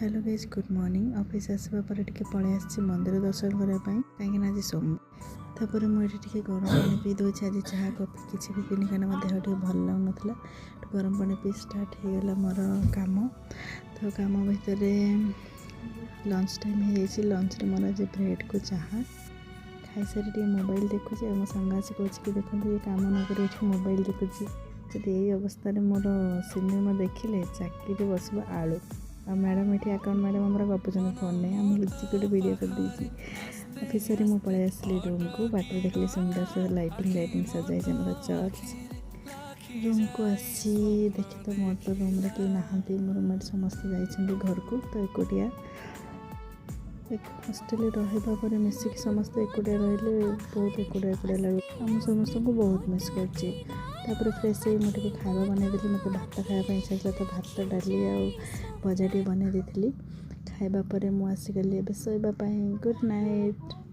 Hello guys, good morning. Office ଆସିବା ପରେ ଟିକେ ପଳେଇ ଆସିଛି ମନ୍ଦିର ଦର୍ଶନ କରିବା ପାଇଁ, କାହିଁକିନା ଆଜି ସୋମବାର। ତାପରେ ମୁଁ ଏଠି ଟିକେ ଗରମ ପାଣି ପିଇ ଦେଉଛି। ଆଜି ଚାହା କଫି କିଛି ବି ପିଇନି, କାହିଁକିନା ମୋ ଦେହ ଟିକେ ଭଲ ଲାଗୁନଥିଲା। ଗରମ ପାଣି ପିଇ ଷ୍ଟାର୍ଟ ହେଇଗଲା ମୋର କାମ। ତ କାମ ଭିତରେ ଲଞ୍ଚ ଟାଇମ୍ ହେଇଯାଇଛି। ଲଞ୍ଚରେ ମୋର ଆଜି ବ୍ରେଡ଼କୁ ଚାହା। ଖାଇସାରି ଟିକେ ମୋବାଇଲ୍ ଦେଖୁଛି ଆଉ ମୋ ସାଙ୍ଗ ଆସି କହୁଛି କି ଦେଖନ୍ତୁ, ଇଏ କାମ ନ କରି ଏଠି ମୋବାଇଲ୍ ଦେଖୁଛି। ଯଦି ଏଇ ଅବସ୍ଥାରେ ମୋର ସିନେମା ଦେଖିଲେ ଚାକିରି ବସିବ ଆଳୁ। ଆଉ ମ୍ୟାଡ଼ାମ୍ ଏଠି, ଆକାଉଣ୍ଟ ମ୍ୟାଡ଼ାମ୍ ଆମର ଗପୁଛନ୍ତି ଫୋନ୍ରେ, ଆଉ ମୁଁ ଲୁଚିକି ଗୋଟେ ଭିଡ଼ିଓ କରିଦେଇଛି। ଅଫିସ୍ ସାରି ମୁଁ ପଳେଇ ଆସିଲି ରୁମ୍କୁ। ବାଟରେ ଦେଖିଲି ସୁନ୍ଦର ସେ ଲାଇଟିଂ ଲାଇଟିଂ ସଜାଇଛି ଆମର ଚର୍ଚ୍ଚ। ରୁମ୍କୁ ଆସି ଦେଖେ ତ ମୋର ତ ରୁମ୍ରେ କେହି ନାହାନ୍ତି, ମୋ ରୁମ୍ମେଟ୍ ସମସ୍ତେ ଯାଇଛନ୍ତି ଘରକୁ। ତ ଏକୁଟିଆ ହଷ୍ଟେଲରେ ରହିବା ପରେ ମିଶିକି ସମସ୍ତେ ଏକୁଟିଆ ରହିଲେ ବହୁତ ଏକୁଟିଆ ଏକୁଟିଆ ଲାଗୁଛି ଆଉ ମୁଁ ସମସ୍ତଙ୍କୁ ବହୁତ ମିସ୍ କରୁଛି। ତାପରେ ଫ୍ରେଶ୍ ହେଇ ମୁଁ ଟିକେ ଖାଇବା ବନେଇଦେଲି। ମୋତେ ଭାତ ଖାଇବା ପାଇଁ ଇଚ୍ଛା ଥିଲା, ତ ଭାତ, ଡାଲି ଆଉ ଭଜା ଟିକେ ବନେଇ ଦେଇଥିଲି। ଖାଇବା ପରେ ମୁଁ ଆସିଗଲି ଏବେ ଶୋଇବା ପାଇଁ। Good night.